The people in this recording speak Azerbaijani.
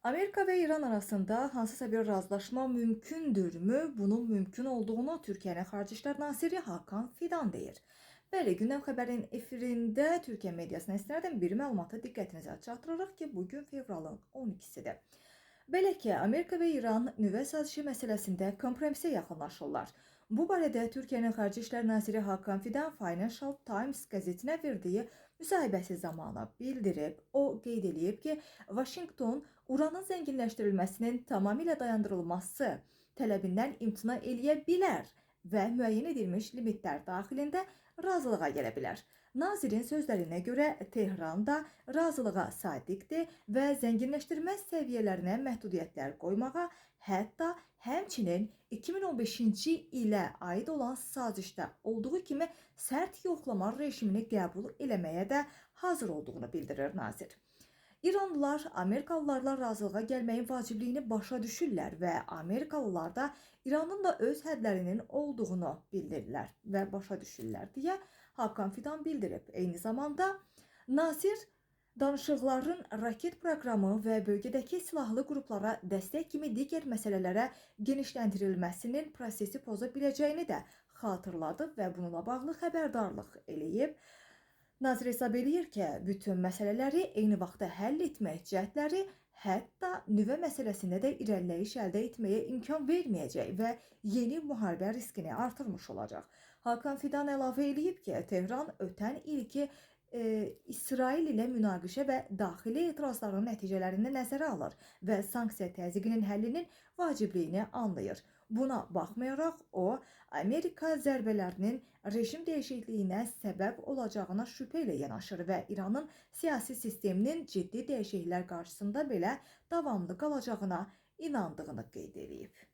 Amerika və İran arasında hansısa bir razılaşma mümkündürmü? Bunun mümkün olduğunu Türkiyənin Xarici İşlər Naziri Hakan Fidan deyir. Bəli, Gündəm Xəbərin efirində Türkiyə mediasına istinadən bir məlumatı diqqətinizə çatdırırıq ki, bugün fevralın 12-sidir. Belə ki, Amerika və İran nüvə sazişi məsələsində kompromisə yaxınlaşırlar. Bu barədə Türkiyənin Xarici İşlər Naziri Hakan Fidan Financial Times qəzetinə verdiyi müsahibəsi zamanı bildirib. O qeyd eləyib ki, Vaşinqton uranın zənginləşdirilməsinin tamamilə dayandırılması tələbindən imtina eləyə bilər və müəyyən edilmiş limitlər daxilində razılığa gələ bilər. Nazirin sözlərinə görə Tehran da razılığa sadiqdir və zənginləşdirmə səviyyələrinə məhdudiyyətlər qoymağa, hətta həmçinin 2015-ci ilə aid olan sazişdə olduğu kimi sərt yoxlama rejimini qəbul eləməyə də hazır olduğunu bildirir nazir. İranlılar Amerikalılarla razılığa gəlməyin vacibliyini başa düşürlər və Amerikalılar da İranın da öz hədlərinin olduğunu bildirirlər və başa düşürlər deyə Hakan Fidan bildirib. Eyni zamanda nazir danışıqların raket proqramı və bölgədəki silahlı qruplara dəstək kimi digər məsələlərə genişləndirilməsinin prosesi poza biləcəyini də xatırladıb və bununla bağlı xəbərdarlıq eləyib. Nazir hesab eləyir ki, bütün məsələləri eyni vaxtda həll etmək cəhdləri hətta nüvə məsələsində də irəliləyiş əldə etməyə imkan verməyəcək və yeni müharibə riskini artırmış olacaq. Hakan Fidan əlavə eləyib ki, Tehran ötən ilki İsrail ilə münaqişə və daxili etirazların nəticələrini nəzərə alır və sanksiya təzyiqinin həllinin vacibliyini anlayır. Buna baxmayaraq o, Amerika zərbələrinin rejim dəyişikliyinə səbəb olacağına şübhə ilə yanaşır və İranın siyasi sisteminin ciddi dəyişikliklər qarşısında belə davamlı qalacağına inandığını qeyd eləyib.